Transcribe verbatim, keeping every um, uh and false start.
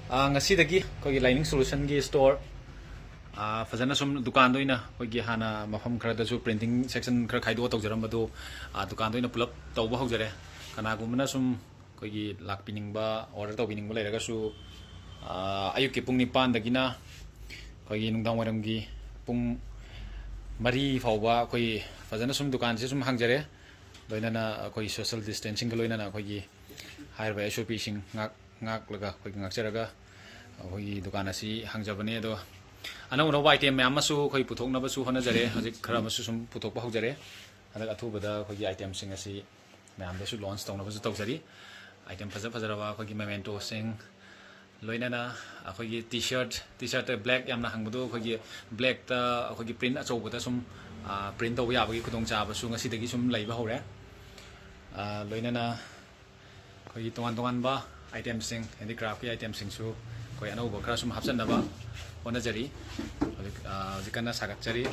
ꯑꯥ, ꯉꯁꯤꯗꯒꯤ ꯑꯩꯈꯣꯏꯒꯤ ꯂꯥꯏꯅꯤꯡ ꯁꯣꯂꯨꯁꯟꯒꯤ ꯁ꯭ꯇꯣꯔ, ꯑꯥ, ꯐꯖꯅ ꯁꯨꯝ ꯗꯨꯀꯥꯟꯗ ꯑꯣꯏꯅ ꯑꯩꯈꯣꯏꯒꯤ ꯍꯥꯟꯅ ꯃꯐꯝ ꯈꯔꯗꯁꯨ ꯄ꯭ꯔꯤꯟꯇꯤꯡ ꯁꯦꯛꯁꯟ ꯈꯔ ꯈꯥꯏꯗꯣꯛꯑ ꯇꯧꯖꯔꯝꯕꯗꯨ, ꯑꯥ, ꯗꯨꯀꯥꯟꯗ ꯑꯣꯏꯅ ꯄꯨꯂꯞ ꯇꯧꯕ ꯍꯧꯖꯔꯦ꯫ ꯀꯅꯥꯒꯨꯝꯕꯅ ꯁꯨꯝ ꯑꯩꯈꯣꯏꯒꯤ ꯂꯥꯛꯄꯤꯅꯤꯡꯕ, ꯑꯣꯔꯗꯔ ꯇꯧꯕꯤꯅꯤꯡꯕ ꯂꯩꯔꯒꯁꯨ, ꯑꯥ, ꯑꯌꯨꯛꯀꯤ ꯄꯨꯡ ꯅꯤꯄꯥꯟꯗꯒꯤꯅ ꯑꯩꯈꯣꯏꯒꯤ ꯅꯨꯡꯗꯥꯡ ꯋꯥꯏꯔꯝꯒꯤ ꯄꯨꯡ ꯃꯔꯤ ꯐꯥꯎꯕ ꯑꯩꯈꯣꯏ ꯐꯖꯅ ꯁꯨꯝ ꯗꯨꯀꯥꯟꯁꯦ ꯁꯨꯝ ꯍꯥꯡꯖꯔꯦ꯫ ꯂꯣꯏꯅꯅ ꯑꯩꯈꯣꯏ ꯁꯣꯁꯦꯜ ꯗꯤꯁꯇꯦꯟꯁꯤꯡꯒ ꯂꯣꯏꯅꯅ ꯑꯩꯈꯣꯏꯒꯤ ꯍꯥꯏꯔꯤꯕ ꯑꯦꯁ ꯑꯣ ꯄꯤꯁꯤꯡ ꯉꯥꯛ-, ꯉꯥꯛꯂꯒ ꯑꯩꯈꯣꯏꯒꯤ ꯉꯥꯛꯆꯔꯒ ꯑꯩꯈꯣꯏꯒꯤ ꯗꯨꯀꯥꯟ ꯑꯁꯤ ꯍꯥꯡꯖꯕꯅꯦ꯫ ꯑꯗꯣ ꯑꯅꯧ ꯑꯅꯧꯕ ꯑꯥꯏꯇꯦꯝ ꯃꯌꯥꯝ ꯑꯃꯁꯨ ꯑꯩꯈꯣꯏ ꯄꯨꯊꯣꯛꯅꯕꯁꯨ ꯍꯣꯠꯅꯖꯔꯦ꯫ ꯍꯧꯖꯤꯛ ꯈꯔ ꯑꯃꯁꯨ ꯁꯨꯝ ꯄꯨꯊꯣꯛꯄ ꯍꯧꯖꯔꯦ꯫ ꯍꯟꯗꯛ ꯑꯊꯨꯕꯗ ꯑꯩꯈꯣꯏꯒꯤ ꯑꯥꯏꯇꯦꯝꯁꯤꯡ ꯑꯁꯤ ꯃꯌꯥꯝꯗꯁꯨ ꯂꯣꯟꯁ ꯇꯧꯅꯕꯁꯨ ꯇꯧꯖꯔꯤ꯫ ꯑꯥꯏꯇꯦꯝ ꯐꯖ ꯐꯖꯔꯕ ꯑꯩꯈꯣꯏꯒꯤ ꯃꯦꯃꯦꯟꯇꯣꯁꯤꯡ, ꯂꯣꯏꯅꯅ ꯑꯩꯈꯣꯏꯒꯤ ꯇꯤ ꯁꯔꯠ, ꯇꯤ ꯁꯔꯠꯇ ꯕ꯭ꯂꯦꯛ ꯌꯥꯝꯅ ꯍꯪꯕꯗꯣ, ꯑꯩꯈꯣꯏꯒꯤ ꯕ꯭ꯂꯦꯛꯇ ꯑꯩꯈꯣꯏꯒꯤ ꯄ꯭ꯔꯤꯟ ꯑꯆꯧꯕꯗ ꯁꯨꯝ, ꯑ, ꯄ꯭ꯔꯤꯟ ꯇꯧꯕ ꯌꯥꯕꯒꯤ ꯈꯨꯗꯣꯡꯆꯥꯕꯁꯨ ꯉꯁꯤꯗꯒꯤ ꯁꯨꯝ ꯂꯩꯕ ꯍꯧꯔꯦ꯫ ꯑ, ꯂꯣꯏꯅꯅ ꯑꯩꯈꯣꯏꯒꯤ ꯇꯣꯉꯥꯟ ꯇꯣꯉꯥꯟꯕ ꯑꯥꯏꯇꯦꯝꯁꯤꯡ, ꯍꯦꯟꯗꯤꯀ꯭ꯔꯥꯐꯀꯤ ꯑꯥꯏꯇꯦꯝꯁꯤꯡꯁꯨ ꯑꯩꯈꯣꯏ ꯑꯅꯧꯕ ꯈꯔ ꯁꯨꯝ ꯍꯥꯞꯆꯟꯅꯕ ꯍꯣꯠꯅꯖꯔꯤ꯫ ꯍꯧꯖꯤꯛ, ꯑ, ꯍꯧꯖꯤꯛ ꯀꯟꯅ ꯁꯥꯒꯠꯆꯔꯤ꯫